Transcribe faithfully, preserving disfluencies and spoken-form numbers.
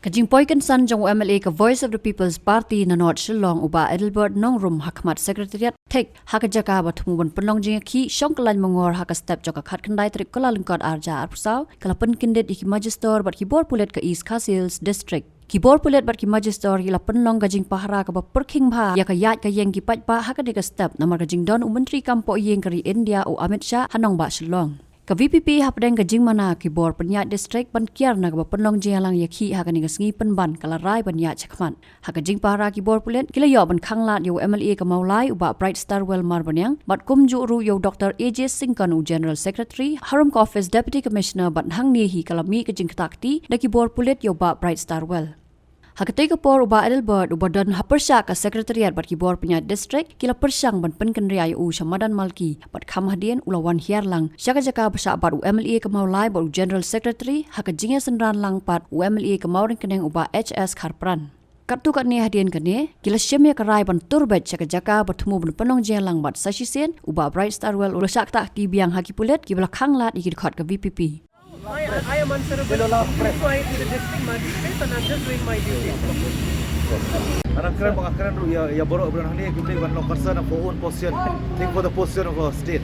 Ka jingpoi kynsan jong u M L A ka Voice of the People's Party na North Shillong, u Bah Adelbert Nongrum, ha khmat Secretariat thik ha ka jaka ba thmu ban pynlong jingïakhih shong kyllain mangor ha ka step jong ka khatkhyndai tarik Kyllalyngkot arhajar arphew saw, ka la pynkyndit ïa ki Magistrate bad ki bor pulit ka East Khasi Hills District. Ki bor pulit bad ki Magistrate ki la pynlong ka jingpahara kaba pyrkhing bha ïa ka ïaid ka ïeng ki paidbah ha kane ka step namar ka jingdon u Myntri kam poh ïing ka ri India u Amit Shah ha nongbah Shillong. Ka V P P hapdeng ka jingmana ki bor pynïaid district ban kiar na kaba pynlong jingïalang ïakhih ha kane ka sngi pynban ka la rai ban ïaid shakhmat. Ha ka jingpahara ki bor pulit ki la ïoh ban khanglad ïa u M L A ka Mawlai u Bah Brightstarwell Marbaniang bad kumjuh ruh ïa u Doctor A J Syngkon u General Secretary harum ka office Deputy Commissioner bad hangne hi ka la mih ka jingktah kti da ki bor pulit ïa u Bah Brightstarwell. Ha katei ka por u Bah Adelbert uba don ha pyrshah ka Secretariat bad ki bor pynïaid district ki la pyrshang ban pynkynriah ïa u sha madan Malki bad kham hadien u la wan hiar lang sha ka jaka ba shah bat u M L A ka Mawlai bad u General Secretary ha ka jingïasynran lang pat u M L A ka Mawryngkneng u Bah H S Kharpran. Katto katne hadien kane ki la shim ïa ka rai ban tur beit sha ka jaka ba thmu ban pynlong jingïalang bad sa shisien u Bah Brightstarwell u la shah ktah kti biang ha ki pulit kiba la khanglad ïa ki dkhot ka V P P. I, I am answerable to the district magistrate and I'm just doing my duty. Arang kren bang kren ruh ïa, ïa baroh briew hangne, kita ban long concern for own position. Think for the position of our state.